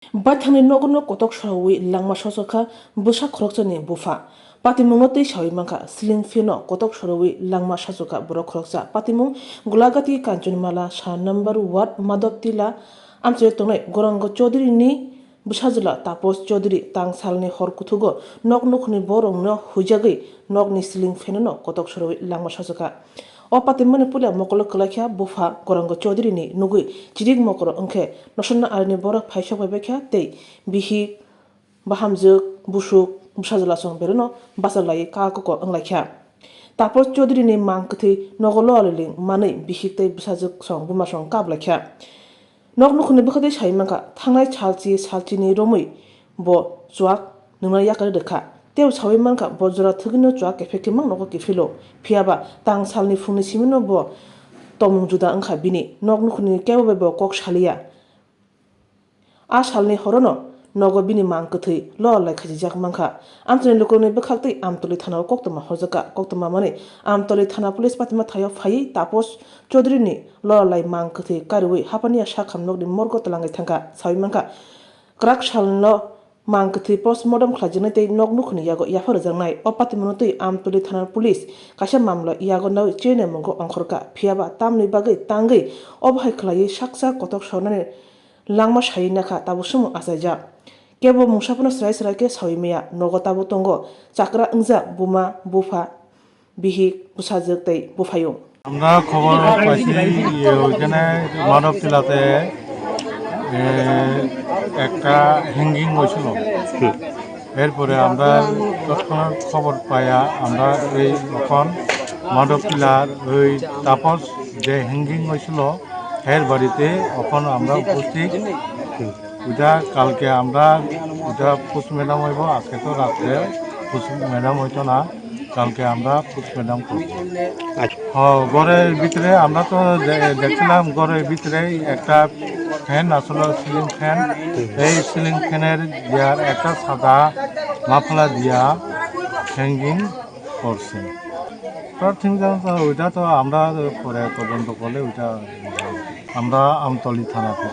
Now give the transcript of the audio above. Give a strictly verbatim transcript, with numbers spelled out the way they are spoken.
Baithangni nogo no kotok sorowi langma sachokha bwsa khoroksani bupha. Patimungno twi sawi mankha, ceiling fan no kotok sorowi langma sachokha borok khoroksa. Patimung Gulagati Kanchanmala sa number ward Madhobtila amchai tongnai Gorango Chaudhary ni bwsajwla Tapos Chaudhary tang salni hor kuthugo nok nukhungni borokno huijagwi nokni ceiling fan no kotok sorowi langma sachokha. O patimani puila mokolo kwlaikha bupha Gorango Chaudhary ni nugwi chirik mokoro wngkhe nosonna arini borok phaisok bai baikha tei bihik, bahamjwk, busuk, bwsajwlasong bereno bachalaiwi kakoko wnglaikha. Tapos Chaudhary ni mang kwthwi nogo loliling manwi bihik tei bwsajwksong bumasong kaplaikha. Nok nukhungni bwkhaktwi sawi mankha, thangnai salchi salchini romwi bo chuak nungna yakarwi rwkha. Tei sawi mankha, bo jora thwgwino chuak kephek khe mang nogo kiphilo. Phiyaba tang salni phungni simino bo tomung juda wngkha bini. Nok nukhungni kebo bai bo kok saliya. A salni horono nogo bini mang kwthwi lolai khachijak mankha. Amchaini lukurokni bwkhaktwi Amtoli thanao koktwma horjakha. Koktwma manwi Amtoli thana police patima thaio phaiwi Tapos Chaudhary ni lolai mang kwthwi kariwi hapaniya sakham nokni morgo twlangwi thangkha. Sawi mankha, kwrak salno mang kwthwi postmortem khlaijaknai tei nok nukhungni yago yapha rwjaknai. O patimungno twi Amtoli thana police kaisa mamla yago nawi chenai mungo ongkhorkha. Phiyaba tamni bagwi tangwi obo hai khlaiwi saksa kotok sonani langma sawi nakha tabuk sumung achaijak. Kebo mungsa phano srai srai khe sawi maya, nogo tabuk tongo chakra wngjak buma, bupha, bihik, bwsajwk tei buphaiyung. আমরা খবর পাইছি, ইয়ে, ওইখানে মাধব টিলাতে, এ, একটা হ্যাঙ্গিং হয়েছিল। এরপরে আমরা তৎক্ষণাৎ খবর পাইয়া আমরা এই এখন মাধব টিলার ওই তাপস যে হ্যাঙ্গিং হয়েছিল, এর বাড়িতে এখন আমরা উপস্থিত। ওইটা কালকে আমরা, ওইটা পোস্টমর্টম হইব, আজকে তো রাত্রে পোস্টমর্টম হইতো না, কালকে আমরা পোস্টমর্টম করব। আচ্ছা। হ্যাঁ, ঘরের ভিতরে আমরা তো দে-, দেখছিলাম ঘরের ভিতরে একটা ফ্যান আসলে সিলিং ফ্যান, এই সিলিং ফ্যানের ইয়ার একটা সাদা মাফলা দিয়া হ্যাঙ্গিং করছে। প্রাথমিক জানতে ওইটা তো আমরা পরে তদন্ত করলে ওইটা আমরা আমতলি থানাতে।